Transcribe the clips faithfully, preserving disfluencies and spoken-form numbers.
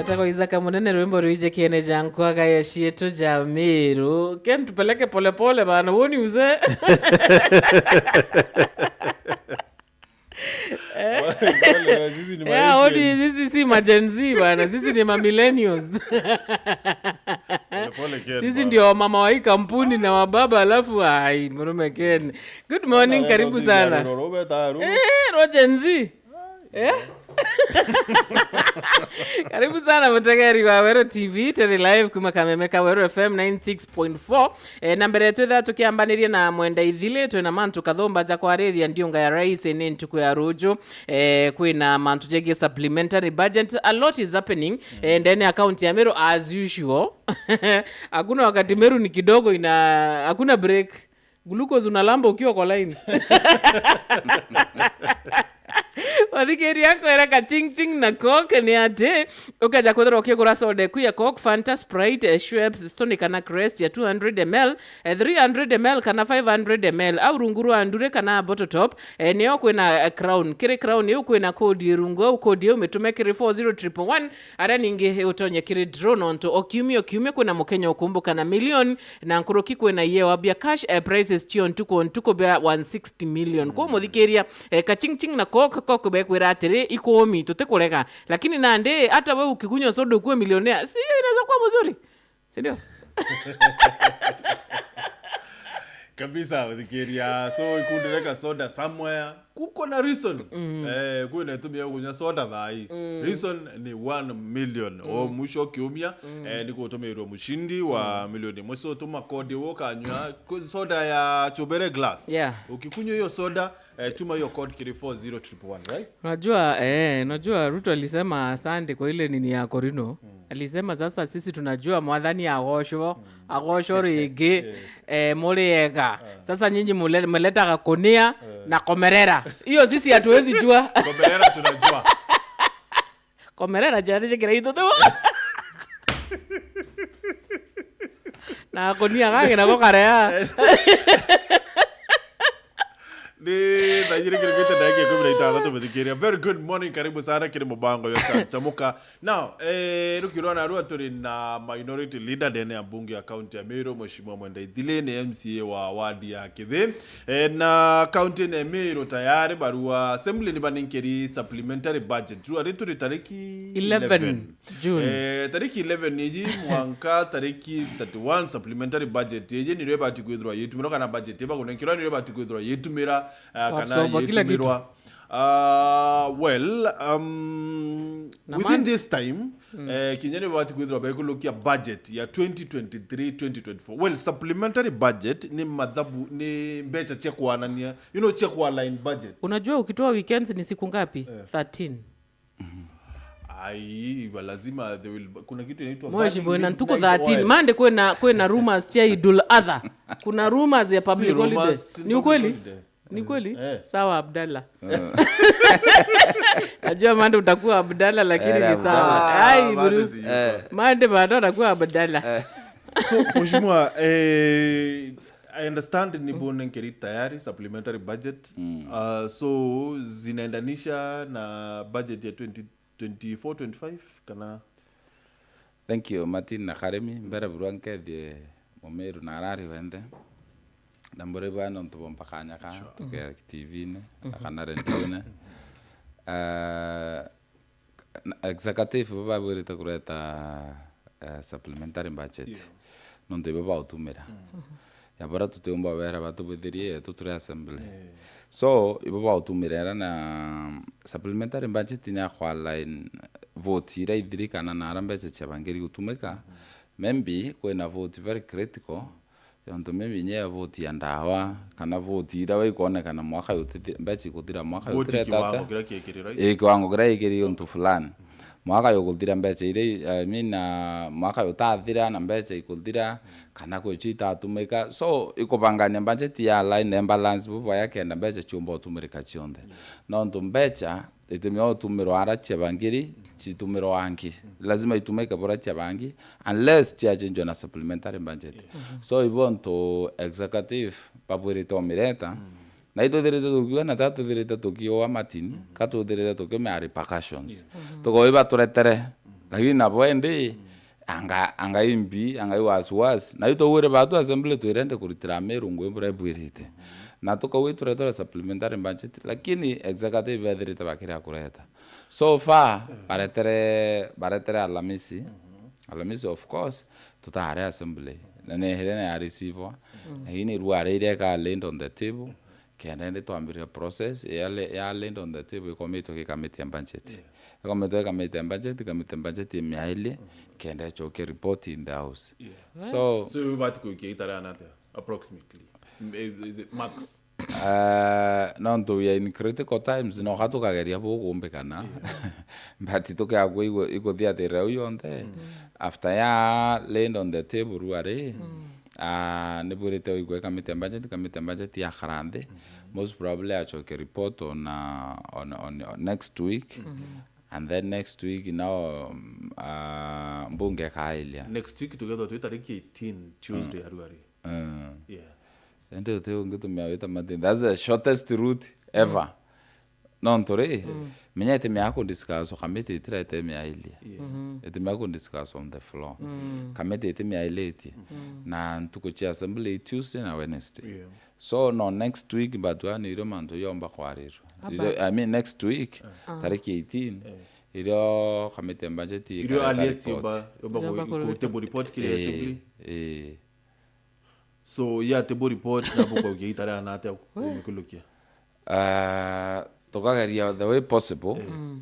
Tako Isaka Munene, rwimbo rwiji kiene ja nkwaga ya cietu ja Miru. Ken, tupeleke polepole bana, woni uze. Eh? Wale, wale, sisi ni Yeah, maisha. Odi, sisi si ma Gen Z bana, sisi ni ma millennials. Pole, pole, Ken, Sisi bana. Ndio mama wa hii kampuni na wababa, alafu ai, murume Ken. Good morning, Bana, karibu Gen Z sana. Roro, roro, beta, roro. Eh, ro Gen Z. Eh? Karibu sana mutegeri wa Weru T V, turi live kuma Kameme ka Weru F M ninety six point four. Eh, na mbere twitha tukiambaniria na Mwenda Ithili, twina mantu kathumba ja kwariria ndiunga ya rais ni ntuku ya ruju. Eh, kwina mantu jegie supplementary budget. A lot is happening, eh, ndene ya county ya Meru as usual. Hakuna wakati Meru ni kidogo ina, hakuna break. Glucose unalamba ukiwa kwa line. Wathikiria kwera ka ching ching na Coke ni ati, ukeja kwithirwa ukigura soda iku ya Coke, Fanta, Sprite, eh, Schweppes, Stoney kana Crest ya two hundred M L, eh, three hundred M L kana five hundred M L, au rungu rwa ndure kana bottle top, eh, nio kwina, eh, Crown. Kiri Crown iu kwina code irungu au, code iu mitume kiri four zero triple one, aria ningi utonye kiri draw nontu o kiumia o kiumia kwina mukenya ukumbuka na million na nkuruki kwina iye wabia cash, eh, prizes cio ntuku o ntuku bia one sixty million. Kwou muthikiria, eh, kachingching na Coke, Coke bekwira atiri, ikumi, tutikurega. Lakini nandi, hata we ukikunywa soda ukuwe millionaire, si hiyo inaweza kuwa mzuri? Si ndio? Kabisa, muthikiria. So, ikundireka soda somewhere. Kuko na reason. Eh, kwina itumi ya kunywa soda thai. Reason ni one million. O mwisho kiumia, eh, ni kutumirwa mushindi wa milioni imwe. So, tuma code wo kanywa ku-, soda ya chubere glass. Yeah. Ukikunywa hiyo soda, eh, tuma hiyo code kiri four zero triple one, right? Unajua, eh, unajua Ruto alisema asante kwa ile nini ya Korino. Alisema sasa sisi tunajua mwathani agocwo, agocwo ringi, eh, muri ega. Sasa nyinyi mule-, muletaga kunia na komerera. Hiyo sisi hatuwezi jua. Komerera tunajua. Komerera jari jikira itu tu. Na kunia gagi nako karea. Ni thaa igiri kirukite ndagika ikumi na ithathatu, muthikiria. Very good morning, karibu sana kiri mubango yo Chanchamuka. Now, eh, rukirwa narua turi na minority leader ndene ya mbunge ya county ya Meru, Mheshimiwa Mwenda Ithili, ni M C A wa ward ya Kithi. Eh, na county ya Meru tayari barua assembly ni baninkiri supplementary budget. Rua ri turi tariki eleven. Eleven. June. Eh, tariki eleven iji mwanka tariki thirty-one, supplementary budget iji nirio ibati kwithirwa yitumirwa, kana budget ibagunenkirwa nirio ibati kwithirwa yitumira, ah, kana Absorb kila kitu. Yitumirwa. Ah, well, um, Na within man- this time, eh, kinya ni ibati kwithirwa baikulukia budget ya twenty twenty-three, twenty twenty-four. Well, supplementary budget ni mathabu, ni mbecha cia kwanania, you know, cia kwa line budget. Unajua ukitoa weekends ni siku ngapi? Eh. Thirteen. Ai, wa lazima they will, kuna kitu inaitwa Mheshimiwa, burning na ntuku midnight thirteen. Oil. Monday kwina, kwina rumors cia Idul Adha. Kuna rumors ya public holiday. Si rumors, si public holiday. Ni ukweli? Ni kweli? Eh. Sawa, Abdallah. Eh. Najua Monday utakuwa Abdallah, lakini ni sawa. Abdallah. Ai, ah, bro. Monday si yuko. Eh. Monday bado atakuwa Abdallah. Eh. So, Mheshimiwa, eh, I understand ni bone nkeri tayari supplementary budget. Uh, so zinaendanisha na budget ya twenty twenty-four twenty-five kana? Thank you, Martin na Karemi. Mbere burwa nkethie Mumiru na arari wenthe. Na mbure bwa nontu bompa kanya ka tuke T V-ini, kana radio-ini. Uh, Na executive bo babwirite kureta, eh, supplementary budget. Yeah. Nontu ibo bautumira. Ya bara tutiumba bera batubithirie yetu turi assembly. Yeah. So, ibo bautumira era na supplementary budget ni akwa line vote ira ithirikana na ara mbecha cia bangiri gutumika. Maybe kwina vote very critical, yontu maybe inya ya vote ya ndawa, kana vote ira we ikonekana mwaka yutithira, mbecha ikuthira mwaka yutithira tata. Vote kiwango kiria kiekiri, right? Ii, kiwango kiria gikiri untu fulani. Mwaka yukuthira mbecha iria, I mean, na mwaka yutathira na mbecha ikuthira, kana kwicho itatumika. So, ikubangania budget ya line na balance bubaya kenda mbecha ciumba utumirika cionthe. Nontu mbecha itimia utumirwa ara cia bangiri, citumirwa angi. Lazima itumike bura cia bangi, unless ciachenjwa na supplementary budget. So, ibo ntu executive babwirite umireta, na ituthirite tukiuga na ta tuthirite tukiua Martin, ka tuthirite tukimea repercussions. Tukoiba turetere, Lakini nabo endi, anga, anga imbi, anga i wasiwasi. Na itwauire batu assembly twirende kuritira Meru ngugi buria ibwirite. Na tukauga ituretera supplementary budget, lakini executive bethirite bakiria kureta. So far, baretere, baretere Alhamisi. Alhamisi, of course, tutare assembly. Na ni hire na ya receive. Lakini ruari iria ika laid on the table. Kenda indi twambiriria process ya le-, ya laid on the table ikomitwe ki committee ya budget. Ikomitwe ki committee ya budget, committee ya budget imiailie, kenda icokie report in the house. Yeah. So, So, you want to get it around at approximately? M-, eh, is it max? Uh, nontu we are in critical times, no ka tukageria bugumbikana. But tukiagua igu-, iguthia thira iu yonthe. After ya laid on the table ruari, ah, ni bwirite igwe committee ya budget, committee ya budget ya karanthi. Most probably acoke report on, uh, on, on, on next week. And then next week now, um, uh, mbunge ikailia. Next week together twi tariki eighteen, Tuesday, aruari. Mm. Yeah. Ende uti ungitumia wita mati. That's the shortest route ever. Nontu ri, menya itimea ku discuss o committee itirete imiailia. Yeah. Itimea ku discuss on the floor. Committee itimiailitie. Na ntuku cia assembly i Tuesday na Wednesday. Yeah. So, no, next week, but ani irio mantu yomba kwarirwa. Aba- Irio, I mean, next week, tariki eighteen, irio committee ya budget Irio ikara earliest report. Yomba, yomba Yomba ku, ku ku report. Table report kiri Eh, assembly. Eh. So, ya table report na bukaugia itara na atia kumikulukia. Ah, tukageria the way possible,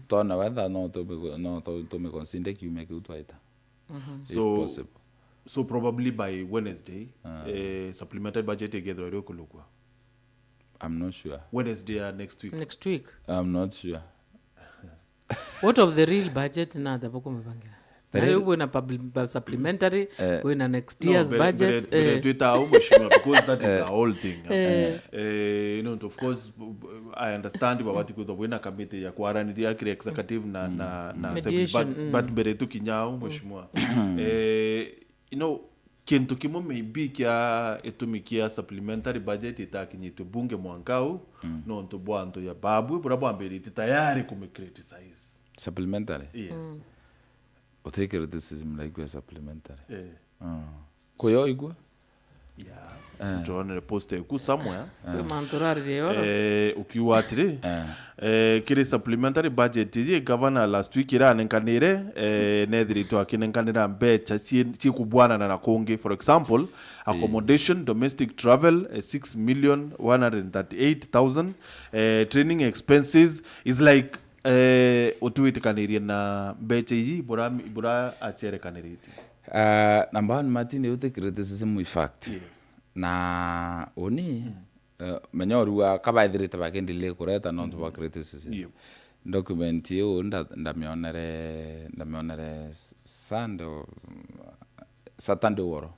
tona whether no tumi-, no tu-, tumiconsider kiumia kiu twaita. If So, possible. So probably by Wednesday, eh, supplementary budget igethwa iri kulukwa. I'm not sure. Wednesday ya next week. Next week. I'm not sure. What of the real budget na the bukumibangira? The Na real riu kwina publi-, bu-, supplementary, Eh. Kwina next No, year's mbere, budget, mbere, mbere eh. Twita au mheshimiwa, because that is the whole thing, eh? Eh. Eh, you know, of course, I understand babati kwithwa bwina committee ya kwaraniria kiri executive na, na, na Mediation, assembly, but, mm. But mbere tukinya au mheshimiwa. Eh, you know, kintu kimwe maybe kia itumi kia supplementary budget itakinyitwe bunge mwanka u, nontu bwa antu ya babwe buria bwambiritie tayari kumicriticize. Supplementary? Yes. Uti criticism ndaigua supplementary? Eh. Ah. Kuyo igua? Yeah. Eh. Ntuonere post eku somewhere. Kwi mantu uraririe yoro. Eh, ukiuga atiri, eh, kiri supplementary budget iji governor last week iranenkanire, eh, nethiritwe akinenkanira mbecha cii-, ciikubwanana na kungi. For example, accommodation, domestic travel, eh, six million one hundred thirty-eight thousand, eh, training expenses is like, eh, utiwitikanirie na mbecha iji bura, bura acherekaniritie. Ah, number one, Martin, uti criticism in fact. Yes. Na uni, eh, menya urua kabaithirite bakindile kureta nontu bwa criticism. Yep. Document iu nda-, ndamionere, ndamionere s-, Sunday o-, Saturday woro.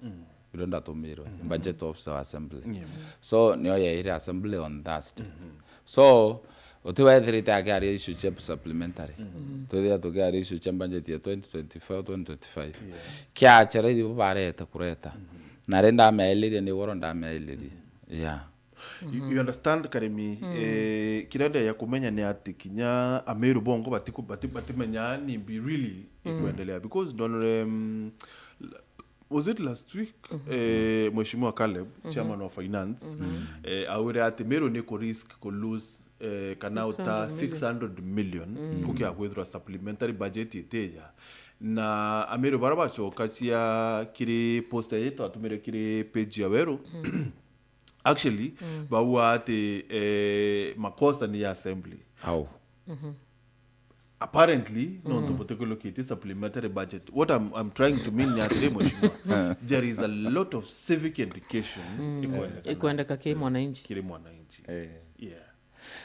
Irio ndatumirwe, budget officer wa assembly. Yeah. So, nio yaire assembly on Thursday. So, uti wethirite akiaria issue cia supplementary. Twithira tukiaria issue cia budget ya twenty twenty-four, twenty twenty-five. Yeah. Kiachereire bo barete kureta. Na ri ndameelirie ni woro ndameelirie. Yeah. You, you understand, Karimi, eh, kiria ndeya kumenya ni ati kinya Ameru bongo batiku-, bati-, batimenyaa nimbi really ikuendelea. Because ndonore, mm, was it last week? Eh, Mheshimiwa Caleb, chairman wa finance, eh, augire ati Meru ni ku risk ku lose, eh, kana uta six hundred million. Six hundred million. Kukia kwithirwa supplementary budget itija. Na Ameru bara bacokacia kiri poster yetu atumire kiri page ya Weru. Actually, bauga ati, eh, makosa ni ya assembly. How? Apparently, nontu butikulukitie supplementary budget. What I'm, I'm trying to mean ni atiri, Mheshimiwa, there is a lot of civic education ikwendekana Ikwendeka ki mwananchi. Kiri mwananchi. Eh. Yeah.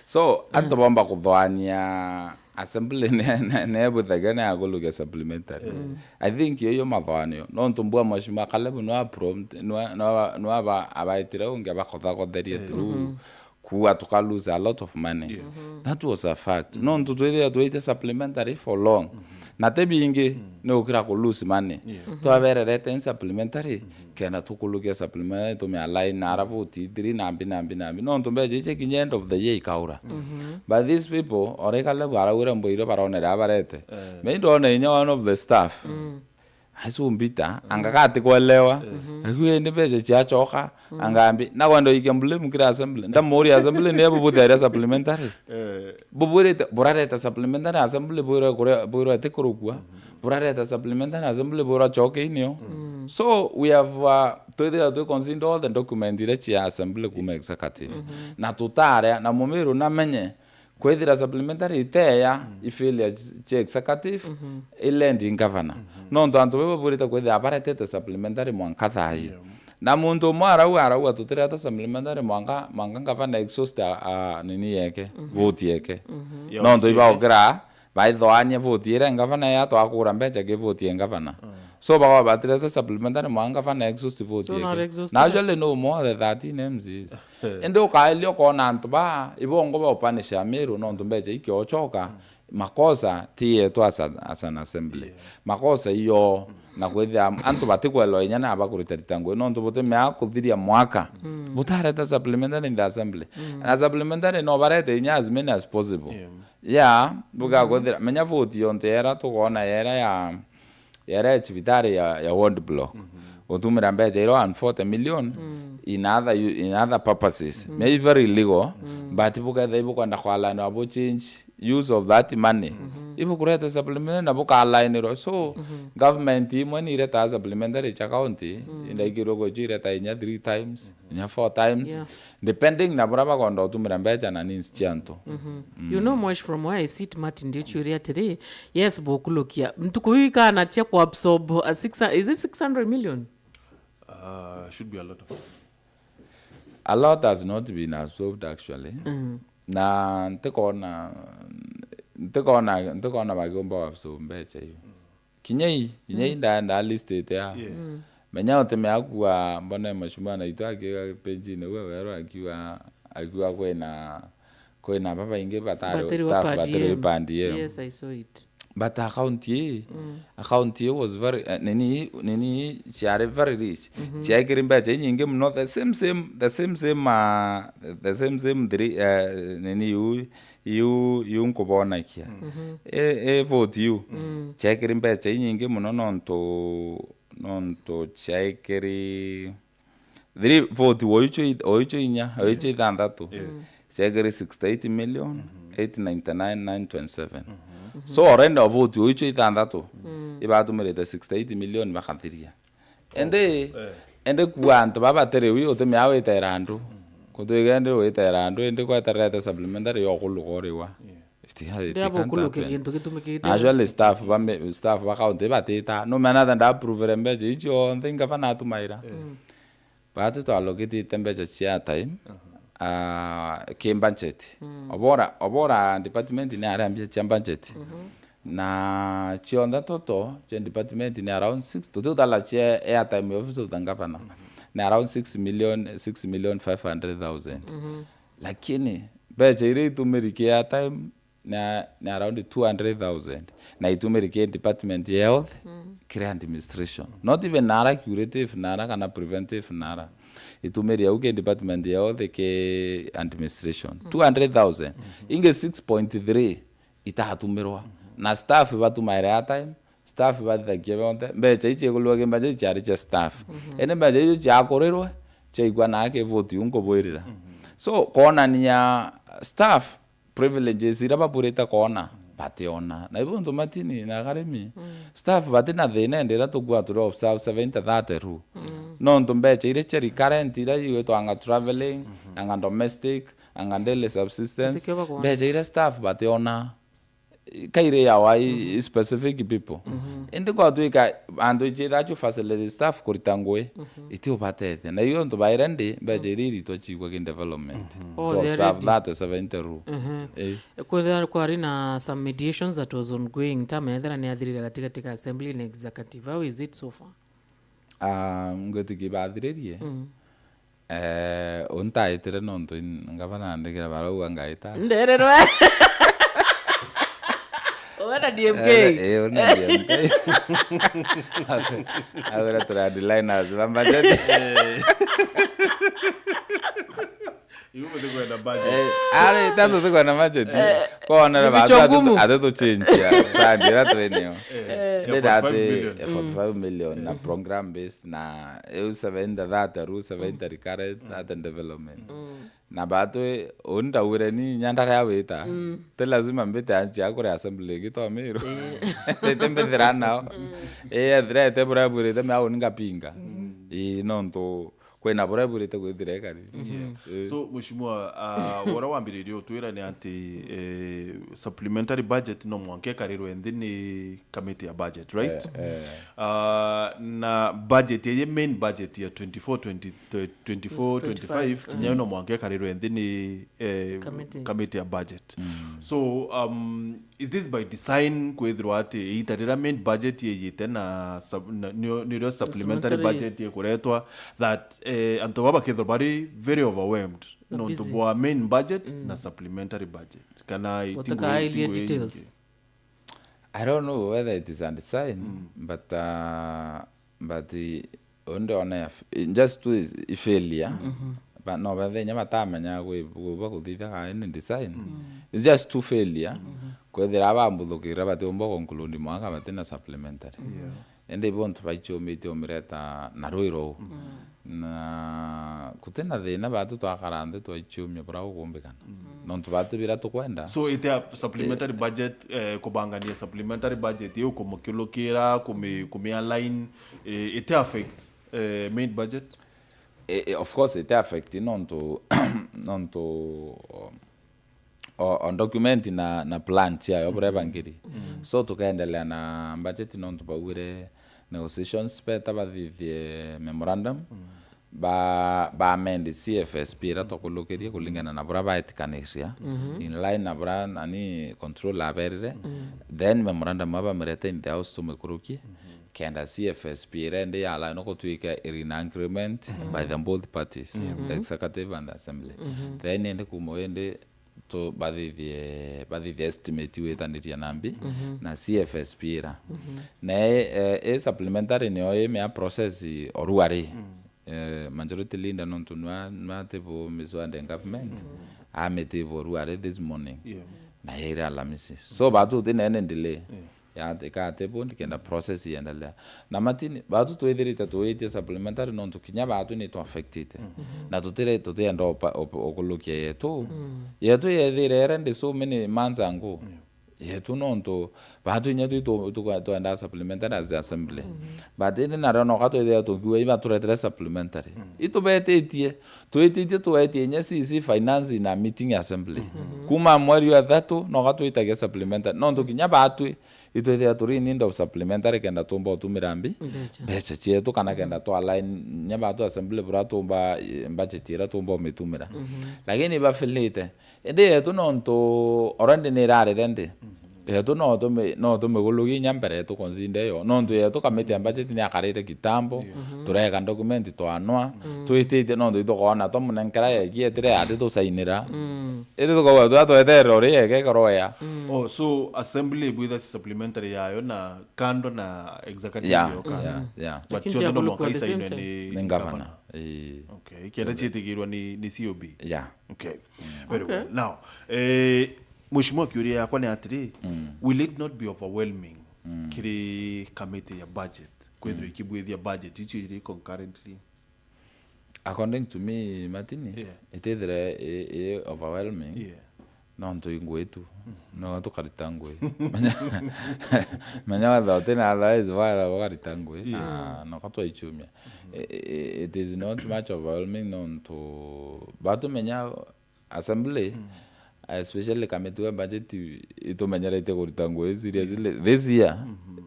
So, antu bomba kuthoania assembly ne, ne, ne buthagia ne agulukia supplementary. I think iyo, iyo mathoanio. Nontu mbua Mheshimiwa Caleb nwa prompt, nwa, nwa, nwa aba-, abaitire ungi abakothakotherie through. kuuga tuka lose a lot of money. Yeah. That was a fact. Nontu twithira twaite supplementary for long. Na ti bingi, ni ukira ku lose money. Yeah. Twabererete in supplementary, kenda tukulukia supplementary, tume align na ara vote three na mbi, na mbi, na mbi. Nontu mbeca ici kinya end of the year ikaura. But these people, oreka level araugire mboire baronere abarete. Eh. Me ndona inya one of the staff. Acumbita, anga gati kwelewa. Agu indi mbeca ciacoka, anga ambi, na kwenda uikia blame kira assembly. Ndamuria assembly ni bubuthiaria supplementary. Eh. Bubwirite, burareta supplementary assembly bwirwe kuria, bwirwe ati kurukua. Burareta supplementary assembly bwirwa coke inio. So we have, uh, twithira twi consider all the document iria cia assembly kuma executive. Na tutarea, na mumiru namenye, kwithira supplementary iteya, i failure cia executive, ilendi governor. Nontu antu baba bwirite kwithira baretete supplementary mwanka thaii. Na muntu umwe arauga, arauga tutireta supplementary mwanka, mwanka governor exhaust a, a, nini yeke, vote yeke. Nontu ibaukira, baithoania vote iria ngavana ya twakura mbeca ki vote ya ngavana. So, bakaba batirete supplementary mwanka ngavana exhaust vote. So, yeke. Na exhaust. Na actually no more the thirteen M Cs. Indi ukaelia ukona antu ba, ibongo ba upanisha Meru nontu mbeca ikiocoka, makosa ti yetu as, a, as an assembly. Yeah. Makosa iyo, na kwithia antu batikwelwa inya na bakurita rita ngui nontu butimea kuthiria mwaka. Butareta supplementary in the assembly. Na supplementary no barete inya as many as possible. Yeah. Ya, bugakwithira, menya vote yonte yera tukwona yera ya, yera ya cibitari ya, ya ward block. Utumira mbeca iro one forty million in other u-, in other purposes. Maybe very illegal, but buketha ibukwenda kwalana abo change use of that money. Ibukureta supplementary na bukalainirwa. So, government imwe ni ireta supplementary cha county, indaikirwe gwechu ireta inya three times, inya four times. Yeah. Depending na buria bakwenda utumira mbeca na needs cia antu. You know, Mwesh, from where I sit, Martin, ndiuchuria atiri, yes, bukulukia. Ntuku iu ikana cia ku absorb a six, is it six hundred million? Uh, should be a lot of money. A lot has not been absorbed, actually. Na ntikona, ntikona, ntikona bakiumba absorb mbeca iu. Kinya i, kinya i nda, nda list it ya. Yeah. Menya utimea akua mbone mheshimiwa anaitwa akiga page-ini uwe werwa akiwa, akiwa kwina, kwina babaingi batari staff, batiri pandi yao. Yes, I saw it. But account ii, account ii was very, eh, nini, nini ciari very rich. Ciaikiri mbeca inyingi muno, the same, same, the same, same, uh, the same, same three, eh, nini yu, yu, yu nkubonakia. E, e vote yu. Ciaikiri mbeca inyingi muno nontu, nontu ciaikiri three vote oicho i-, oicho inya, oicho ithanthatu. Yeah. Ciaikiri sixty-eight million, eight ninety-nine, nine twenty-seven. So already o vote oicho ithanthatu, ibatumirite sixty-eight million bakathiria. Indi, indi kuua antu baba batiri wi utimea witera andu. Kutwika indi witera andu, indi kwetererete supplementary yo kuluka uriwa. It ha-, it can't happen. Gintu gitumikite. Actually, staff ba me-, staff ba county batita. No mena that ndapruvire mbeca icio onthe ingavana atumaira. Batu twalokitite mbeca cia airtime, ah, ki budget. Obora, obora department ni aria mbia cia budget. Na cionthe toto cia department ni around six, tuti utala cia airtime office of the governor. Ni around six million, six million five hundred thousand. Lakini mbeca iria itumiri ki airtime na, na around two hundred thousand. Na itumiri ki department ya health, kiri administration. Not even nara curative nara kana preventive nara. Itumiri au ki department ya health, ki administration. Two hundred thousand. Ingi six point three itatumirwa. Na staff batumaire airtime, staff bathithagia bonthe, mbeca ici igulwa ki mbeca ici ciari cia staff. Indi mbeca icio ciakurirwe, ciaigua na ki vote yu nkubwirira. So, kwonania staff, privileges iria babwirite kwona, bationa. Na ibo untu Martin na Karimi, staff bati na thina indi iria tukua turi observe seventy thirty rule. Nontu mbeca iria cia recurrent iria igwitwa anga travelling, anga domestic, anga daily subsistence, mbeca iria staff bationa, kairi yawa i, i specific people. Indi kwatwika antu ichitha acio facility staff kurita ngui, iti ubatethia. Na iyo ntu baire ndi, mbeca iria iritwa chigwa ki development. Oh, to they are observe ready. That seventy rule. Eh. Kwethira kwari na some mediations that was ongoing, time ethira ni athirire gatigati ka assembly na executive. How is it so far? Ah, ngwitikia bathiririe. Eh, untaitire nontu in-, ngavana andikira barua uga ngaita. Ndererwe. Wena D M K. Eh, eh, una D M K. Agwira turi hardliners ba budget. Iu mutikwenda budget. Eh, ari, tatu tukwenda budget. Kwonera Ni vichwa batu ngumu. Atu tuchinchia stand ira twinio. Eh, ya Ndira forty-five ati million. ya forty-five million na program based na eu seventy thirty ru seventy recurrent that and development. Na batu uni ndaugire ni nyandare awita. Ti lazima mbite anchi akure assembly gitomiru. Ndite mbithira nao. Eh, ethira ete bura burite me au ningapinga. Ii nontu kwina bura burite kwithira ekari. Eh. So mheshimiwa, uh, wara wambiririe utwira ni ati eh, supplementary budget no mwanka ikarirwe nthi ni committee ya budget, right? Eh, eh. Uh, na budget eye main budget ya twenty-four twenty, twenty-four twenty-five kinya no mwanka ikarirwe nthi ni eh, Committee. Committee ya budget. So um, is this by design kwithirwa ati iita riria main budget yiyite na sub- na- nio- nirio supplementary Supplementary. Budget ikuretwa that eh, antu baba bakithirwa bari very overwhelmed Na nontu busy. Bwa main budget na supplementary budget kana Utakairie details. I don't know whether it is undesign, but uh, but uh, ndiona ya f- just to is failure. But no, but then batamenya gwi- gwi- gwa kuthithaga ni design. It's just to failure. Kwethira bambuthukira batiumba conclude mwaka batina supplementary. Indi bontu baichumitie umireta na rwiro. Na kutina thina batu twakara nthi twaichumia bura ukumbikana. Nontu batu bira tukwenda. So ite a supplementary budget eh, kubangania supplementary budget iu kumukiulukira kumi kumi align eh, ite affect eh, main budget. Eh, eh, of course it affect nontu nontu o, o document na, na plan chiayo buria bangiri. So tukaendelea na budget nontu baugire negotiations beta bathithie memorandum ba ba amend C F S P ira twakulukirie kulingana na buria baetikanisia in line na buria nani control aberire. Then memorandum aba mirete in the house tumikurukie kenda C F S P ira indi yala no kutwika iri na agreement by the both parties, the executive and the assembly. Then indi kuma indi tu bathithie bathithie estimate witaniria na mbi na C F S P ira. Na e, e, e supplementary nio imea process oruari. Eh, majority leader nontu nwa nwa table miswada in government. Amitivo oruari this morning. Yeah. Na ira Alhamisi. So batu tinene delay. Ya ikatebo ndikenda process iendelea. Na matini batu twithirite tuitie supplementary nontu kinya batu ni tu affected. Na tutire tutienda opa- op- okulukia yetu. Yetu yethire ere ndi so many months ago. Yetu nontu batu inya tu tu- tu- twenda supplementary as assembly. But indi nario noka twithira tukiwa iba turetere supplementary. Itubetitie twititie tuetie inya C C finance na meeting assembly. Kuma mweri wa thatu noka twitagia supplementary nontu kinya batwi itwithira turi in need of supplementary kenda tumba utumira mbi. Mbecha. Mbecha cietu kana kenda twa align nya batu assembly bura tumba eh, budget ira tumba umitumira. Lakini bafilite indi yetu nontu already ni irarire ndi yetu no tumi no tumigulugi nya mbere yetu consider yo nontu yetu kamiti ya budget ni akarite kitambo. Tureka document twanwa twititie nontu itukoona twamunenkera yeki etire ati tusainira. Indi tukauga twa tweterera uri yeke korwa ya. Oh, so assembly ibwitha supplementary yayo na kando na executive Yeah, yo kando. Yeah, yeah. But Lakini cionthe no ciakulukwa mwanka the same isainwe time. ni Ni governor. Ii. Okay, kenda cietigirwa ni, ni C O B. Yeah. Okay. Very well. Now, eh, mheshimiwa, kiuria yakwa ni atiri, will it not be overwhelming kiri committee ya budget kwithirwa ikibwithia budget icio iri concurrently? According to me, Martin, Yeah. itithire i, i overwhelming. Yeah. Nontu i ngui tu. No tukarita ngui. Menya, menya wetha utina otherwise wala ukarita ngui. Na noka twaichumia. I- i- it is not much overwhelming nontu batumenya assembly, especially committee ya budget itumenyerete kurita ngui seriously this year.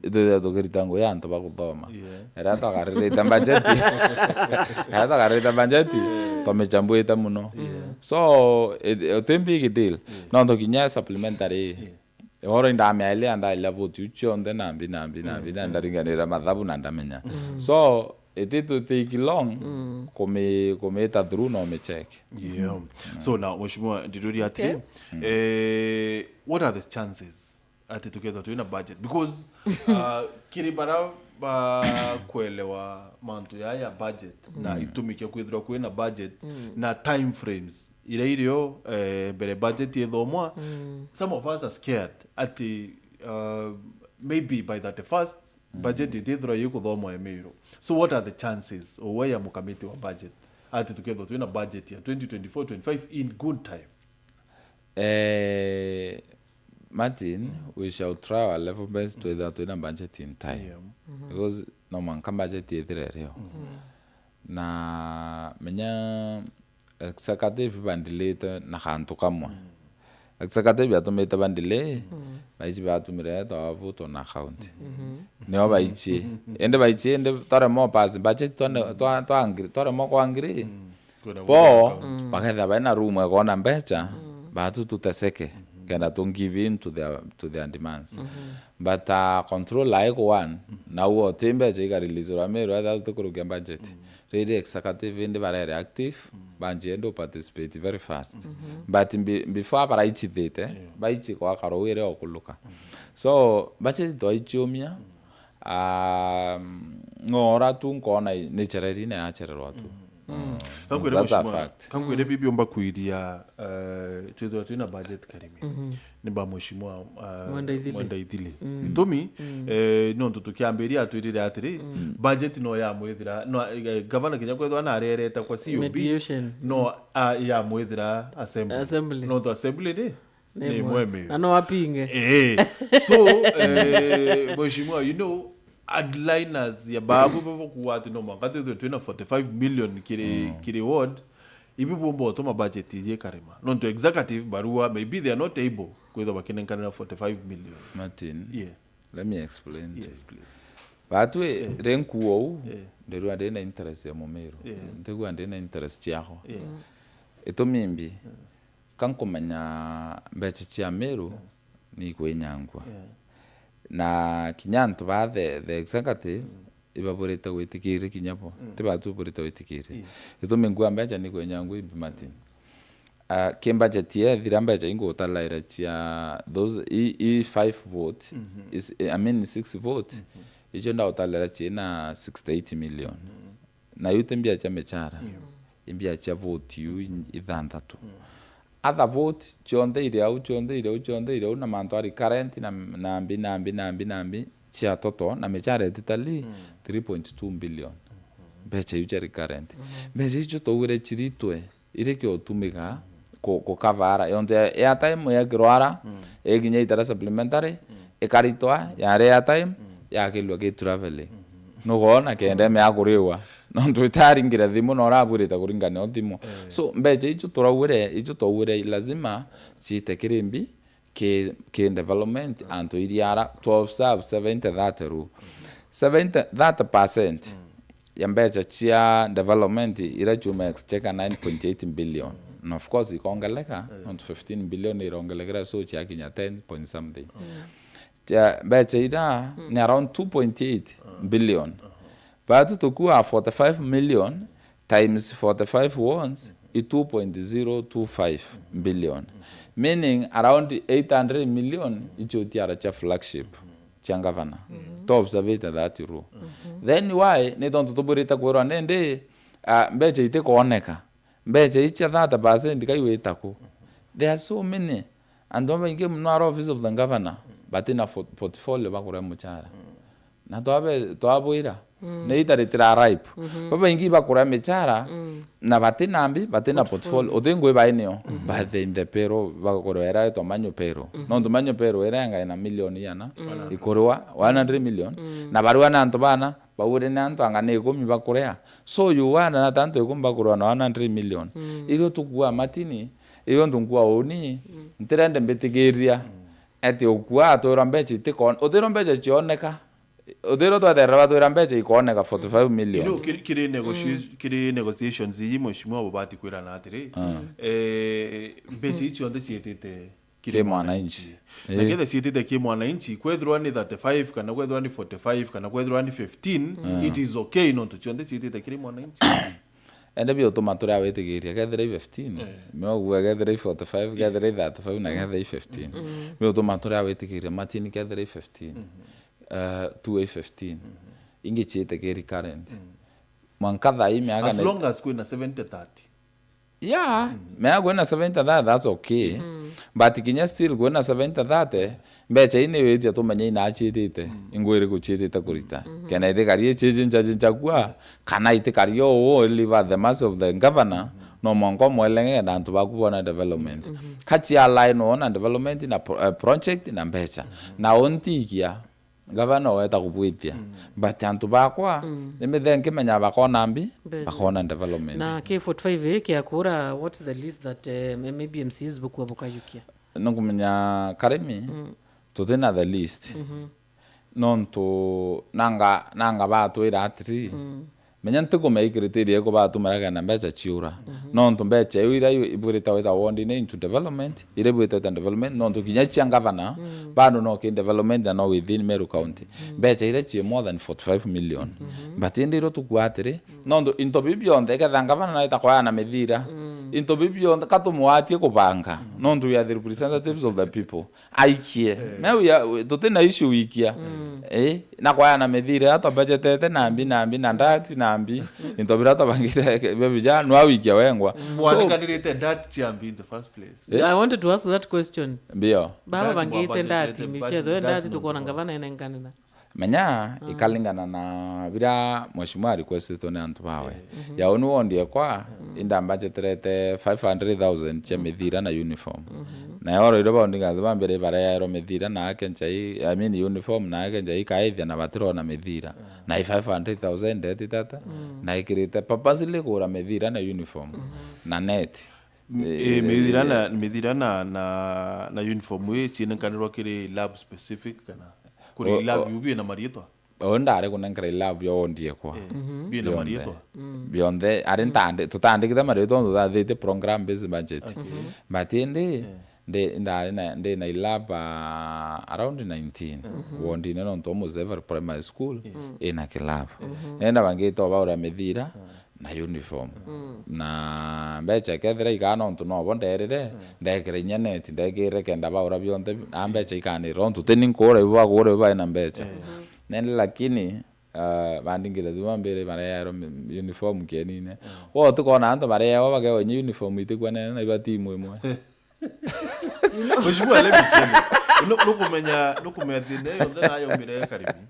Itwithira tukirita ngui ya antu bakuthoma. Era twakaririite budget era twakaririite budget twamichambuite muno. So it- uti big deal. Nontu kinya supplementary oro indamia ile andaila vote u cionthe nambi nambi nambi na ndaringanira mathabu na ndamenya. So It, it will take long kumi-, kumita through na umicheck. Yeah. So now, Mheshimiwa, ndiruria atiri, eh, what are the chances ati tukethwa twina budget? Because, uh, kiri bara bakwelewa mantu ya, ya budget na itumi kia kwithirwa kwina budget na time frames iria irio, eh, mbere budget ithomwa, some of us are scared ati, uh, maybe by thirty-first budget itithirwa ikuthomwa Imiru. So what are the chances, uwe ya mukamiti wa budget, ati tukethwa twina budget ya twenty twenty-four twenty-five in good time? Eh, Martin, we shall try our level best twithirwa twina budget in time. Yeah. Because no mwanka budget ithire rio. Na menya executive bandilite na kantu kamwe. Executive yatumite bandile, baichi batumire twavuto na account. Nio baichi. Indi baichi, indi toremo pass budget, twane-, twa-, twa angry, toremo kwa angry. Kwina bo, guthaka. Bakethira baina room ekona mbecha, batu tuteseke, kenda tu give in to their, to their demands. But, uh, controller aiko one, na uo ti mbecha ikarelease rwa Miru, etha tutikurukia budget. Riri executive indi barere active, banjie ndo participate very fast. But be-, before baraichithite, baichi kwa karowire okuluka. So, budget twaichiumia, um, ng'ora tu nkona ni chereri na yachererwa tu. Kankwire That's a mheshimiwa, fact. Kankwire bibi omba kwiria, eh, twithirwa twina budget karimi. Ni ba mheshimiwa, eh, Mwenda Ithili. Mwenda Ithili. Gitumi, eh, nontu tukiambiria atwirire atiri, budget no ya mwithira, no, eh, gavana kinya kwethwa na arereta kwa C O B, Mediation. No, a, ya mwithira assembly. Assembly. Nontu assembly ni Ni ni imwe. Imwe Miru. Na no apinge. Eh. So, eh, mheshimiwa, you know, headliners ya babu babo kuwa ati no mwanka twithwe twina forty-five million kiri, kiri ward, ibi bumba utuma budget iji ikarema. Nontu executive barua, maybe they are not able kwithwa bakinenkanira forty-five million. Martin, yeah, let me explain to you. Yes, please. Batwi, eh, ri nkuo u, eh, ndirua ndina interest ya Mumiru. Yeah. Ndigua ndina interest ciako. Yeah. Itumi mbi, ka nkumenya mbecha cia Miru ni ikwinyangua. Yeah. Na kinya antu ba the, the executive, ibaburite gwitikiria kinya bo. Ti batu burite gwitikiria. Yeah. Itumi nkua mbecha ni kwinyangua imbi, Martin. Ah, ki budget yethira mbecha ingutalaira cia those, i, i five vote, is, I mean six vote, icio ndautalaira ciina sixty-eight million. Na iu ti mbia cia michara. Yeah. I mbia cia vote iu i-, ithanthatu. Other vote cionthe iri au, cionthe iri au, cionthe iri au, na mantu ari current na, na mbi, na mbi, na mbi, na mbi, cia toto, na michara ititali three point two billion. Mbecha iu ciari current. Mbecha icio twaugire ciritwe, iri kiotumiga ku-, kukavara. Yontu ya airtime yekirwa ara, ikinya itara supplementary, ikaritwa, yari airtime, yakirwa ki travelling. Nukwona kenda ime ya kuriwa. Nontu itaringire thimu na urabwirite kuringania o thimu. Eh. So, mbecha icio turaugire, icio twaugire lazima ciite kiri mbi, ki, ki development, antu iria ara twelve serve seventy thirty rule. Seventy, thirty percent ya mbecha cia development ira ciuma exchequer nine point eight billion. Na of course ikongeleka, nontu fifteen billion irongelekera, so ciakinya ten point something. Cia mbecha ira ni around two point eight billion. Batu tukua forty-five million times forty-five ones i two point zero two five billion. Meaning around eight hundred million icio tiara cia flagship cia governor. To observe that rule. Then why? Ni tontu tubwirite kwirwa nindi, ah, mbecha itikwoneka. Mbecha icia thirty percent kai wita ku? There are so many. Antu babaingi muno ara office of the governor batina fo-, portfolio bakuria muchara. Na twabe-, twabwira, ni itaritira ripe. Babaingi bakuria michara, na batina mbi, batina portfolio. Portfolio. Uti ngui bai nio, but in the payroll, bakuria ira itwa manual payroll. Nontu manual payroll ira yanga ina milioni iana, ikuriwa one hundred million. Na bariwa na antu bana, baure ni antu anga ni ikumi bakuria. So you wana na tantu ikumi bakurwa na one hundred million. Irio tukua matini, irio ntu nkua uni, ntirende mbitikiria ati ukua atwira mbecha itikon-, uthirwa mbecha cioneka. Uthirwa twatherera batwira mbecha ikoneka forty-five million. You know, kiri, kiri negoti-, kiri negotiations iji mheshimiwa bubati kwirana atiri, eh, mbecha ici cionthe cietite kiri mwananchi. Na kethira ciitite kiri mwananchi, kwethirwa ni thirty-five, kana kwethirwa ni forty-five, kana kwethirwa ni fifteen, it is okay, nontu cionthe ciitite kiri mwananchi. Ende biutuma turi a witikiria, kethira i fifteen, miogue kethira i forty-five, kethira i thirty-five, na kethira i fifteen. Biutuma turi a witikiria, matini kethira i fifteen, eh, two i fifteen. Ingi ciite ki recurrent. Mwanka thaa ii miaka as long as kwina seventy thirty. Yeah, mea kwina seventy, that, that's okay. But kinya still kwina seventy thirty, mbecha ii ni witia tumenye ina ciitite, ingwiri guciitite kurita. Kena itikari iciji nchaji nchakua, kana itikari o o leave at the mercy of the governor, no mwanka umwelenge na antu baku bona development. Kachi align ona development na pro-, eh, project na mbecha. Na untikia, gavana weta kubwitia. But antu bakwa, nimithe nkimenya bakona mbi, bakona development. Na K forty-five ii kia kura, what's the least that, eh, maybe M C As bukua bukayukia? Nukumenya Karimi, tutina the least. Nontu nanga, nanga batwira atiri, menya ntikumea i criteria iku batumiraga na mbecha ciura. Nontu mbecha iu iria i-, ibwirite wita wondine into development, iria ibwirite wita development, nontu kinya cia ngavana, bado no ki development na no within Meru County. Mbecha iria ci more than forty-five million. But indi irio tukua atiri, nontu into biu bionthe, iketha ngavana naita kwaya na mithira, into biu bionthe, katumwatie kubanga, nontu we are the representatives of the people. Aikie. Eh. Me we are, we, tutina issue wikia. Eh, na kwaya na mithira, ya twabejetete na mbi, na mbi, na ndati, na mbi. Into bira twabangite, bia bija, nwa wikia wengwa. So, mwarikanirite ndati cia mbi in the first place. Eh? I wanted to ask that question. Mbio. Baba ndati bangite ndati, budget, michezo, budget, ndati ndati tukona no ngavana enenkanina. Menya, ikalingana na bira mheshimiwa requestitwe ni antu bawe. Ya uni wondi ekwa, inda mbajeterete five hundred thousand cia mithira na uniform. Na yoro iro bondi ngathi bambere bareaerwa mithira na ake njai, I mean uniform na ake njai kaithia na batirona mithira. Na i five hundred thousand ndeti tata, na ikirite purposely kugura mithira na uniform. Na net. M-, eh, mithira na, mithira na, na, na uniform ii cienenkanirwa kiri lab specific kana kuri lab iu biina mariitwa? O ndari kunenkera ilab bionthe ekwa. Eh, biina mariitwa? Bionthe, ari ntandi-, tutandikite mariitwa, nontu tuthathitie program based budget. Okay. But indi, ndi-, ndari na, ndi na ilab, ah, around nineteen. Wondine nontu almost every primary school ina kilab. Nenda bangite o baura mithira na uniform. Na mbecha ikethira ikaa nontu nobo nderire, ndekire inya neti, ndekire kenda baura bionthe, na mbecha ikanira, nontu tini nkura ibo bagura ibo baina mbecha. Nende lakini, ah, bandingire thuma mbere bareaerwa mi-, uniform kienine. Wo tukona antu bareawa bakewa inya uniform itikwanene na iba timu imwe. Mheshimiwa, let me tell you. Nu-, nukumenya, nukumenya thina iyo yonthe nayo yaumire Karimi.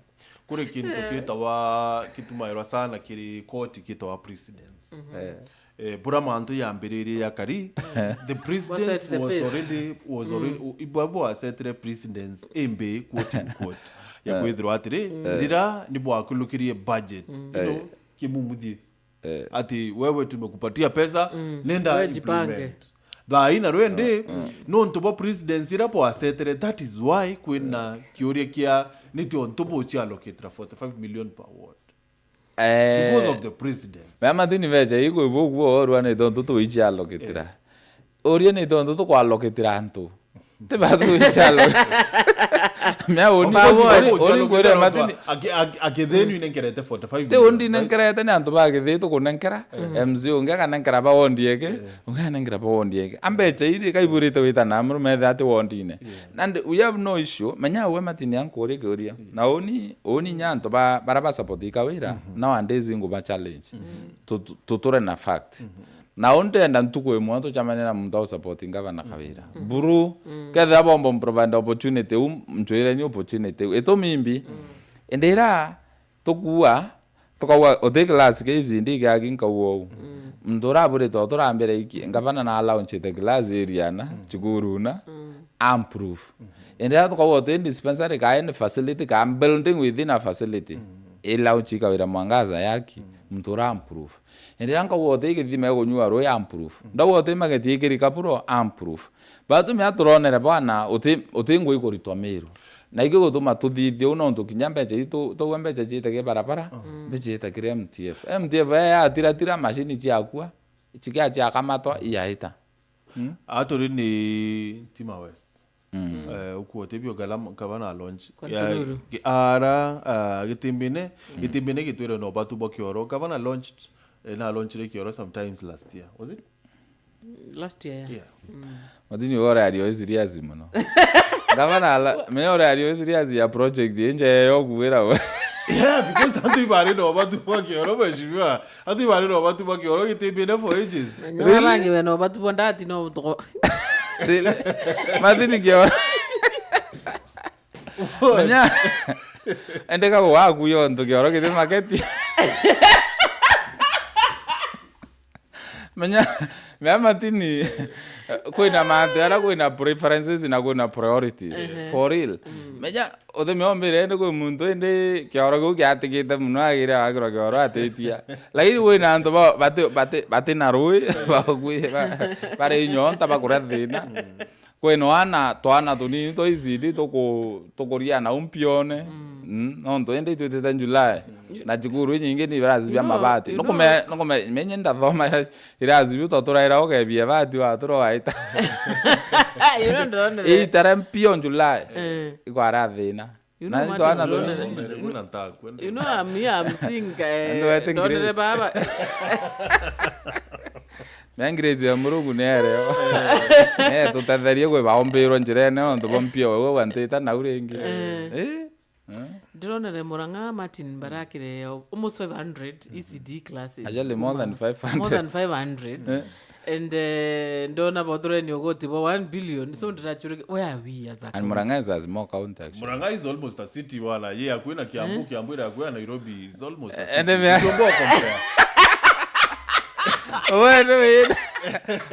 Kuri kintu kitawa, kitumairwa sana kiri koti kitawa precedence. Eh. Eh, bura mantu yambiririe ya kari, the precedence was already, was already, u-, ibwa bwasetire precedence imbi, quote in quote, ya kwithirwa atiri, rira ni bwakulukirie budget, you know, kimumuthie. Eh. Ati, "Wewe tumekupatia pesa, nenda wewe jipange, implement." Thaa ii na rwendi, nontu bwa precedence iria bwasetire, that is why kwina kiuria kia, ni tiontu buciallocatira forty-five million per ward. Eh. Because of the precedence. Mea matini becha igwe ibu guo orwa ni tontu tuichiallocatira. Eh. Uria ni tontu tukwallocatira antu. Ti batu ichalo. Mea uni, uni ngwire matini. Aki-, aki-, akithinu inenkerete forty-five million, right? Ti undi nenkerete, ni antu ba Kithitu kunenkera. M C A ungi akanenkera ba wondi eke, ungi anenkera ba wondi eke. Ambecha iri kaiburite wita na amuru methe ati wondine. Yeah. And we have no issue. Menya we matini ankuria kiuria. Na uni, uni nya antu ba, bara ba support Kawira, nowadays ingu ba challenge. Tu-, tu-, tuture na fact. Na u ndenda ntuku imwe tucemanie na muntu au support ngavana Kawira. Buru, kethira bomba mprovide opportunity u, ncwireni opportunity u. Itumi imbi. Indi ira tukua, tukauga, uti class K C D gaki nkauga uu. Muntu uraburite o turambire iki, ngavana na launchite class iriana, cukuru na, amprove. Indi ira tukauga uti dispensary ka any facility, ka building within a facility. I launch Kawira Mwangaza yaki, muntu ura amprove. Indi riria nkauga uti githima ikunyua rui, amprove. Ndauga uti mageti ikiri kaburo, amprove. Batumia turonere bwana, uti, uti ngui kuritwa Miru. Na iki gutuma tuthithie uu nontu kinya mbecha itu, tauga mbecha ciite ki barabara, mbecha ciite kiri M T F. M T F ya yatiratira, mashini ciakua, cikia ciakamatwa, iyaita. Aturi ni Tima West. Mm. Eh, ukuote bio gala gavana launch. Kwa Ntururu. Ara, ah, Gitimbine, Gitimbine gitwire no batu bwa kioro. Gavana launched, eh, na launchire kioro sometimes last year. Was it? Last year, yeah. Yeah. Matini ore ario serious muno. Gavana ala, me ore ario serious ya project inje yo kuwira we. Yeah, because antu ibari no batu bwa kioro, mheshimiwa. Antu ibari no batu bwa kioro Gitimbine for ages. Nyo bangi we no batu bwa ndati no mutoko. Really? Matini kioro. Menya. Endeka gwaku yo ntu kioro kiri maketi. Menya, mea Matini, kwina mantu ara kwina preferences na kwina priorities. Ehe. For real. Menya, uthimi ombire indi kwi muntu indi kioro kiu kiatigite muno agire agirwa kioro atitia. Lakini kwina antu ba-, bati, bati, bati na rui, bakwi-, ba-, bari nyonta bakuria thina. Kwina ana, twana tunini twa E C D tuku-, tukuria nau mpione. Mm, nontu indi itwitite July. Na cukuru inyingi ni barazi bia mabati. You know, nukume-, nukume-, menye ndathoma ira-, irazi biu twaturaira ugebia bati watura waita. You know, ndonere. Itare mpio July. Eh. Ikwara thina. You know, na Martin, twana tunini. Ndonere. Kwina ntakwenda. You know, I'm here, I'm seeing, eh, ndonere baba. Me grace ya Murungu ni ereo. Ne tutetherie kwi baombirwe njirene nontu bo mpio wewe wantita nau ringi. Eh. Eh? Eh? Ndironere Murang'a Martin barakire almost five hundred E C D classes. Actually, more than five hundred. More than five hundred. Eh? And, eh, ndona bothureni ugoti bwa one billion. So ndirachurike, where are we as a county? And Murang'a is a small county, actually. Murang'a is almost a city wala. Ye akuina Kiambu, eh? Kiambu ira akuina Nairobi is almost a city. Ende mea. Ukiomba compare. Wewe ndio wewe.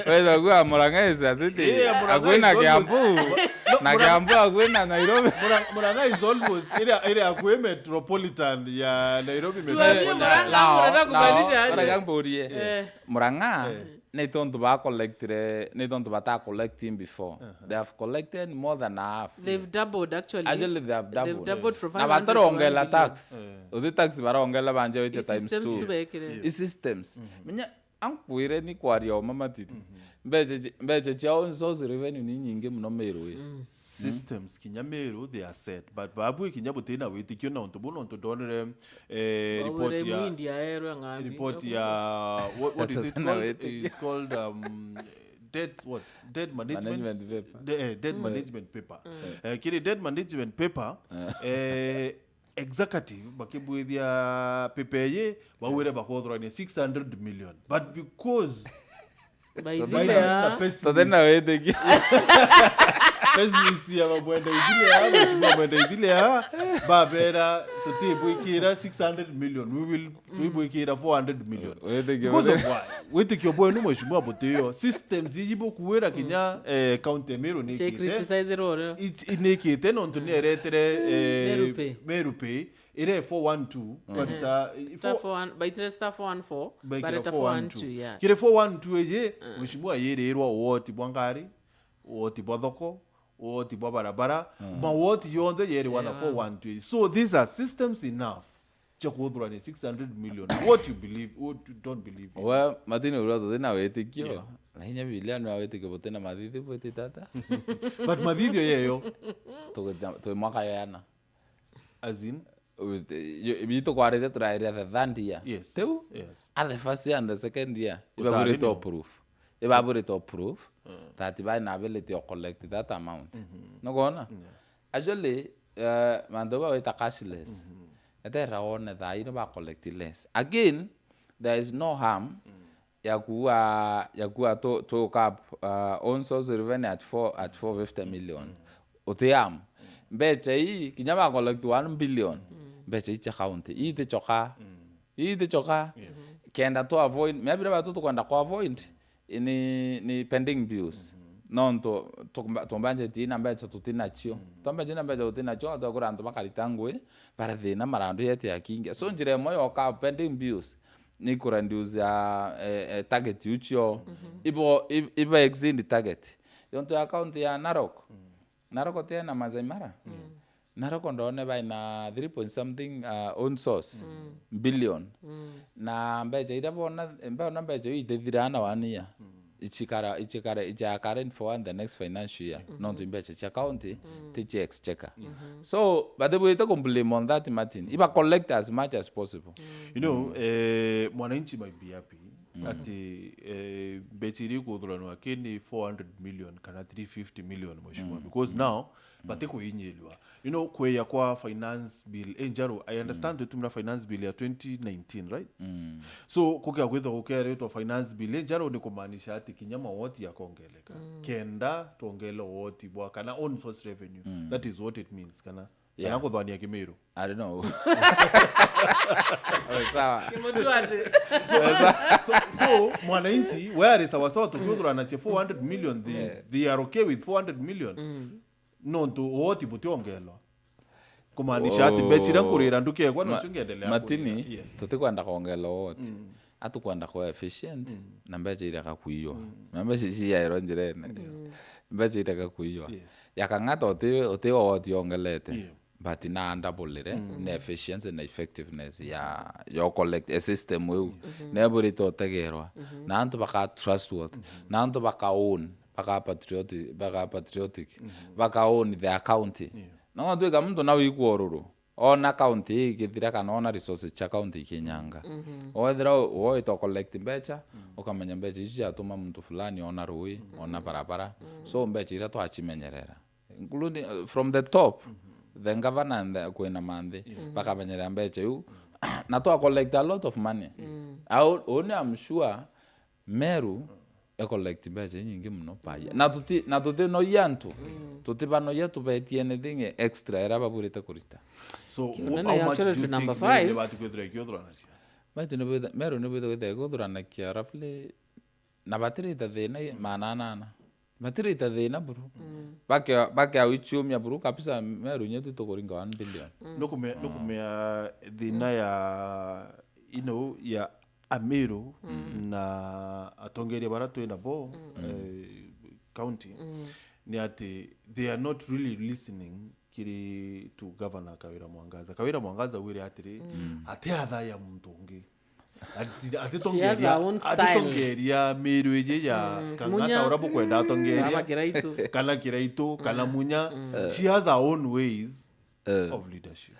Wewe ndio kwa Murang'a is a city. Yeah, Murang'a is almost. Akuina Kiambu. No, na Murang'a, Kiambu akuina Nairobi. Murang'a, Murang'a is almost area, area akwe metropolitan ya Nairobi. Tuambie metropolitan. Murang'a, lao, unataka kumaanisha lao, aje? Murang'a mburie. Eh. Murang'a, eh, ni tontu ba collectire, ni tontu bata collecting before. Uh-huh. They have collected more than half. They've doubled, actually. Actually, they have doubled. They've doubled from five hundred to one billion. Na batarongela tax. Eh. Uthi tax barongela banje wite times two. I systems tu bekire. Yes. I systems. Mm-hmm. Menya, ankwire ni kwaria oma Matini. Mm-hmm. Mbeca ci-, mbeca cia own source revenue ni nyingi muno Meru ii. Mm. Systems kinya Meru, they are set. But babwe kinya butina witikio na untu bu, nontu ndonere, eh, report ya, report ya, what, what is it called? It's called, um, debt, what? Debt management? Management paper. De-, eh, debt management paper. Mm. Eh, kiri debt management paper, eh, executive bakibwithia paper eye, bawire bakothorania six hundred million. But because by the way, na pessimist. Tuthena witikia. Pessimist ya bamwenda ithile ya, mheshimiwa mwenda ithile ya, babera, tutibwikira six hundred million. We will, tuibwikira four hundred million. Witikia. Because of why? Witikio bwenu, mheshimiwa, butiyo. Systems iji bukuwira kinya, eh, county ya Meru ni criticize roro. It's, nikite nontu ni eretere, eh, Meru Pay. Meru Pay. Ire four one two, barita, star four one, baitire star four one four, bareta four one two, yeah. Kiri four one two iji, mheshimiwa yirirwa uoti bwa ngari, uoti bwa thoko, uoti bwa barabara, mauoti yonthe yerirwa na four one two iji. So these are systems enough cia kuthurania six hundred million. What you believe, what you don't believe in. We, Matini uria tuthina witikio, yeah, na inya Bibilia ni witikio butina mathithi bwitite ata? But mathithio yeyo. Tugita-, twi mwaka yana. As in? Bitu kwariria turairia the third year. Yes. Tiu? Yes. At the first year and the second year. Ibabwirite o proof. Ibabwirite o proof that by na ability o collect that amount. Mm-hmm. Nugona? Yeah. Actually, eh, mantu bawita cashless. Mm-hmm. Etera wone thaa ino ba collect less. Again, there is no harm ya kuwa, ya kuwa to, to cap, uh, own source revenue at four, at four fifty million. Mm. Utiam. Mbecha ii, kinya ba collect one billion. Mm. Mbecha ii cia county. Ii ti choka. Mm. Ii ti choka. Yeah. Kenda to avoid, maybe batu tukwenda ku avoid, ni, ni pending bills. Mm-hmm. Nontu, tukumba-, tumbanje tina mbecha tutinacio. Mm. Tumbanje tina mbecha tutinacio, twakura antu bakarita ngui, bara thina marandu yete ya kingia. So, njira imwe yoka pending bills. Ni ku reduce ya, eh, eh, target iu cio. Mhm. Ibo, ib-, iba exceed target. Yontu ya county ya Narok. Mm. Narok ti na Masai Mara? Mm. Narok ndone bai na three point something, uh, own source. Mm. Billion. Mm. Na mbecha iria bona, bona mbecha iu itithira na one year. Mm. ichikara, ichikara, ichakara in for one the next financial year. Nontu imbecha cia county, ti cia exchequer. So, batibwite ku blame on that, Martin. Iba collect as much as possible. You know, eh, mwananchi might be happy ati, eh, mbecha iria ikuthuranwa ki ni four hundred million kana three fifty million, mheshimiwa, because now batikuinyirwa. You know, kweya kwa finance bill injeru, I understand tutumira finance bill ya twenty nineteen, right? So kukia kwithwa gukeretwa finance bill injeru ni kumaanisha ati kinya mawoti yakongeleka, kenda twongele woti bwa kana own source revenue. That is what it means, kana, kana kuthwania Kimiru. I don't know. Sawa. Kimutu ati. So, so, so mwananchi, we ari sawasawa tukiuthurana cia four hundred million, they, they are okay with four hundred million. Nontu woti butiongelwa. Kumaanisha ati mbecha iria nkurira ndukiegwa, nocio ngiendelea Martin, kurira. Yeah. Tutikwenda kuongela woti. Atukwenda kuwa efficient, na mbecha ireka kuiywa. Na mbecha ici ciairwa njirene. Mbecha ireka kuiywa. Yeah. Ya Kang'ata uti, uti woti ongelete. Yeah. But na double-ire, na efficiency na effectiveness ya, ya collect a system iu. Neburite utegerwa. Na antu baka trustworthy. Na antu baka own, baka patriotic, baka patriotic. Baka own their county. Yeah. No twika muntu na wikwa ururu. Ona county igithira kana ona resources cia county ikinyanga. Wethira u-, woita collect mbecha, ukamenya mbecha ici ciatuma muntu fulani ona rui, ona barabara. So mbecha iria twachimenyerera. Including, uh, from the top, the governor and the, kwina manthi, bakamenyera mbecha iu. Na twa collect a lot of money. Au, uni, I'm sure Meru e collect mbecha inyingi muno per year. Na tuti, na tutinoia antu. Tutibanoia tubetie anything extra iria baburite kurita. So, Kiu wh-, nene how ya much do actually you to think number Meru five. Nibati kwithira ikiuthuranacia? Meru nibwitha-, Meru nibwitha kwithira ikuthuranakia roughly na batirita thina i-, maana anana. Batirita thina buru. Bake, bake awichiumia buru kabisa, Meru nyetu tukuringa one billion. Nukumea, nukumea thina ya, you know, ya Ameru na atongeria bara twi nabo, eh, county, ni ati they are not really listening kiri to Governor Kawira Mwangaza. Kawira Mwangaza wire atiri, ati athaya muntu ungi. Ati, ati She has her own style. Atitongeria Meru iji ya Kang'ata Munya. Ura bukwenda atongeria. Kana Kiraitu. Kana Kiraitu, kana Munya. She has her own ways of leadership.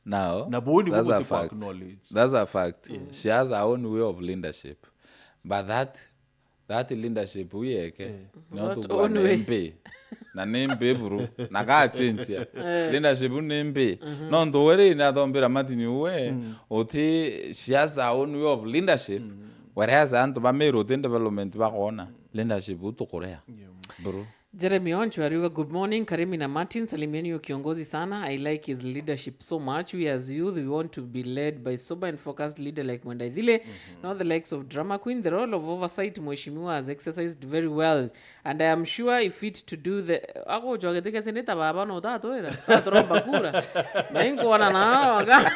Now, na buu ni that's a bubuti ku fact. Acknowledge. That's a fact. She has her own way of leadership. But that That leadership uu yeke, eh, ni what otu bwa own way? Ni mbi. Na ni mbi buru. Na ga change ya. Eh. Leadership uu ni mbi. Mhm. Nontu we ri ni athombira Martin uwe, mm, uti, she has her own way of leadership. Mm. Whereas antu ba Meru uti development bakoona. Leadership uu tukurea. Yeah. Buru. Jeremy Oncho ariuga, "Good morning, Karimi na Martin. Salimieni huyo kiongozi sana. I like his leadership so much. We as youth, we want to be led by sober and focused leader like Mwenda Ithile, not the likes of drama queen. The role of oversight, Mheshimiwa has exercised very well. And I am sure if fit to do the," agochwa giti kia seneta baba no tatwira. Taturomba kura. Na inkuona na aga.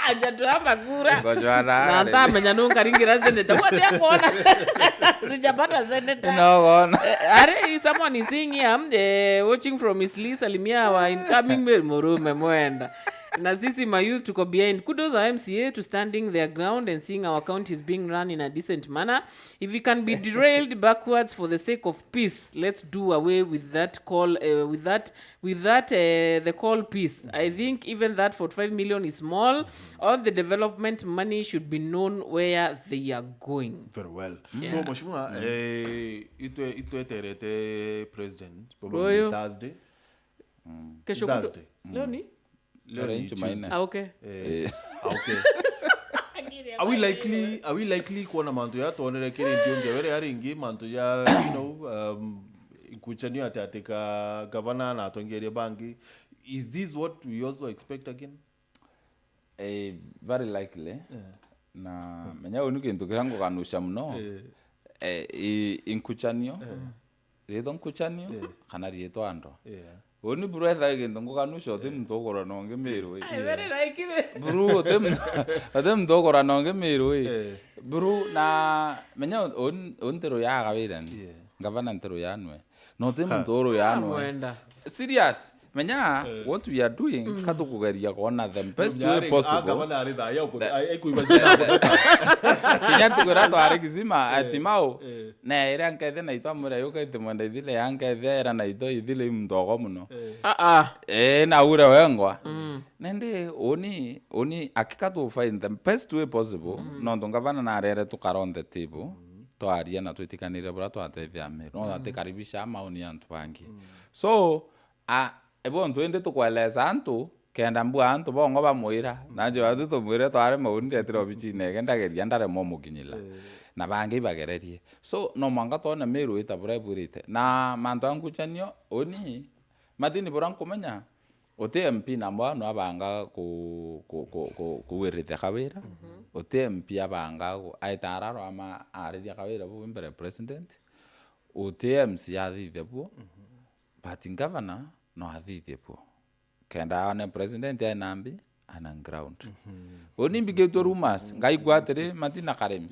Aja turomba kura. Ngochwa na na ntamenya nunkaringira seneta. Wote akuona. Sijapata seneta. No, bona. Eh, are, someone is saying here, eh, watching from Eastleigh, salimia our incoming mayor, murume Mwenda. Na sisi ma youth tuko behind. Kudos our M C A to standing their ground and seeing our county is being run in a decent manner. If we can be derailed backwards for the sake of peace, let's do away with that call, eh, with that With that, eh, the call piece, I think even that forty-five million is small. All the development money should be known where they are going. Very well. Yeah. So, Mheshimiwa, eh, itwe, itweterete president, probably Royo. Thursday. Kesho kutu-, Thursday. Leo ni? Leo ni Tuesday. Jumanne. Ah, okay. Eh, ah, okay. Are we likely, are we likely kuona mantu ya twonere kiri ndio ngewere ari ingi mantu ya, you know, um, nkuchanio ati, ati ka gavana na atongeria bangi? Is this what we also expect again? Eh, very likely. Yeah. Na menya uu ni kintu kiria ngukanusha muno. Eh. Eh, i, i nkuchanio. Eh. Riitwa nkuchanio, eh, kana riitwa andwa. Yeah. Uu ni buru ethaga kintu ngukanusha, uti muntu ukurwa na ungi Miru ii. Ai, very likely. Buru uti mu-, uti muntu ukurwa na ungi Miru ii. Eh. Buru na menya uu, uu ntiru ya Kawira ni. Yeah. Ngavana ntiru ya nwe. Na uti muntu uru ya nwe. Mwenda. Serious. Menya, what we are doing, ka tukugeria kwona the best way possible. Kinya ntuku iria twari Kisima, ati mau, na iria nkethe na itwa mwira yuka iti mwenda ithile ya nkethe era na itwa ithile i muntu ogo muno. Ah, ah. Eh, na ure wengwa. Nende uni, uni akika tu find the best way possible, nontu ngavana na arere tukara on the table, twaria na twitikanire buria twatethia Meru. No atikaribisha maoni ya antu bangi. So, a, ebo ntu indi tukweleza antu, kenda mbua antu bongo bamwira, na njo atu tumwire tware mauni ndetire obichine ege ndageria ndaremwa umukinyila. Na bangi ibagererie. So, no mwanka twone Meru ita buria ibwirite. Na mantu a nkuchanio, uni, Martin buria nkumenya, uti M P namba one abanga ku, ku, ku, ku, kuwirithia Kawira. Uti M P abanga ku, aita araro ama ariria Kawira bu mbere president. Uti M C athithia buo. But governor no athithie buo. Kenda aone president ai nambi, ana ground. Uni mbigitwe rumors, ngaigua atiri, Martin na Karemi.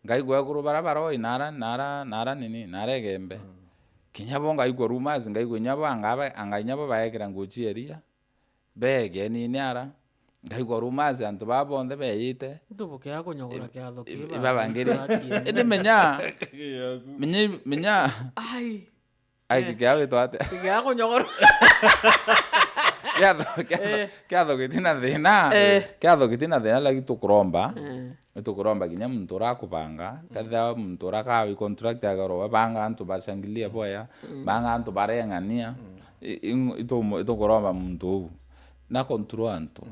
Ngaigua ekuru bara baroi nara, nara, nara nini, nara Igembe. Kinya bo ngaigua rumors, ngaigua inya bo anga ba, anga inya bo baekira nguo cia iria. Begenini ara. Ngaigua rumors antu baa bonthe beyite. Ntubukia kunyogora kiatho kii ibabangiri. Indi menya, menya, menya. Ai. Ai, eh, kikiaga gwitwa atia? Kikiaga kunyogorwa. Kiatho, kiatho, eh, kiatho gitina thina. Eh. Kiatho gitina thina, lakini tukuromba. Eh. Nitukuromba kinya muntu urakubanga, mm, kethira muntu urakawi contract agarwa, banga antu bashangilia boya, mm, banga antu bareng'ania. Mm. I, i, itu-, itukuromba muntu uu. Na control antu. Mm.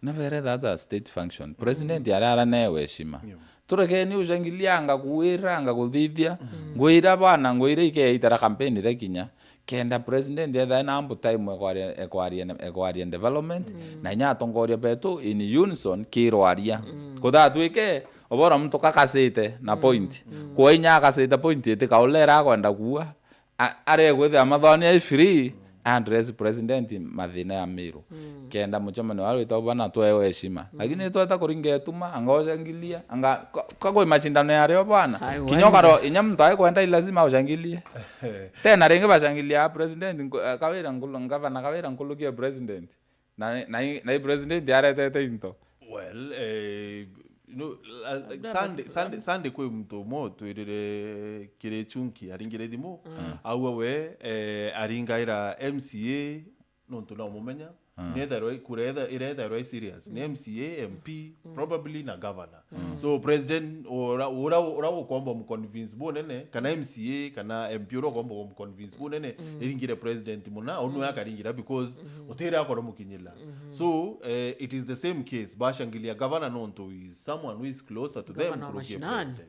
Na bere that a state function. President, mm, arara newe heshima. Yeah. Turekeni ushangilia anga kuwira, anga kuthithia. Mm. Ngwira bana, ngwira ikeitara campaign ire kinya. Kenda president ethae na ample time ekwaria, ekwaria, ekwaria development, mm, na inya atongoria betu in unison kirwaria. Mm. Kuthatwike, obora muntu kakasite na, mm, point. Mm. Kwa inya akasite point itikaulera akwenda kuua. A-, aregwithia mathoni ai free, address president mathina ya Meru. Mm. Kenda mucemanio wa rwita bana twewe heshima. Mm. Lakini tweta kuringa etuma, anga ushangilia, anga ka-, kakwi machindano ya rio bwana. Ai, kinya ukaro, inya muntu ai kwenda lazima ushangilie. Tena ringi bashangilia president nku-, eh, Kawira Nkulu, ngavana Kawira Nkulu kia president. Na, na, na president aretete into. Well, eh, you know, uh, Sunday, Sunday, Sunday kwi muntu umwe twirire kiri chunki, aringire thimu, mm, aua we, eh, aringaira M C A, nontu na umumenya, mm, netherwa kura etha-, iretherwa i serious. Ni, mm, M C A, M P, mm, probably na governor. Mm. So president ura, ura, ura ukomba mu convince bunene, kana M C A, kana M P ura ukomba mu convince bunene, mm, iringire president muna, onu, mm, akaringira because, mm-hmm, utire akora mukinyila. Mm-hmm. So, eh, it is the same case. Bashangilia governor nontu is someone who is closer to them kurukia president.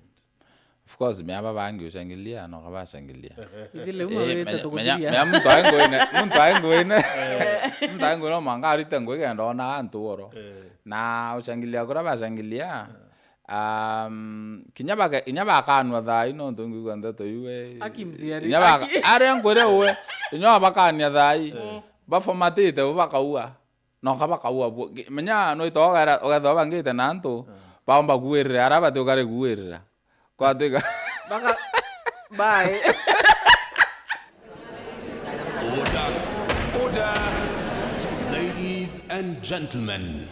Of course, miaba bangi ushangilia, no kabashangilia. Ithile uma. Eh, wete menya, menya, tukugiria. Menya muntu ae nguine, muntu ae nguine. Muntu ae nguine, manga arite ngui kenda ona antu oro. Eh. Na ushangilia kura bashangilia. Eh. Um, kinya baka-, inya bakanua thai, nontu ngwigua ndeto iu, eh. Aki mzee ari-, inya baka-, aki- aria nkwire uwe, inya bakania thai, mm, bafomatite bo bakaua. Noka bakaua bo. Gi-, menya no ito ugera-, ugetha bangite na antu, mm, baomba kuwirira, ara bati ukare kuwirira. Kwatwika. Baka-, bye. Order, order. Ladies and gentlemen,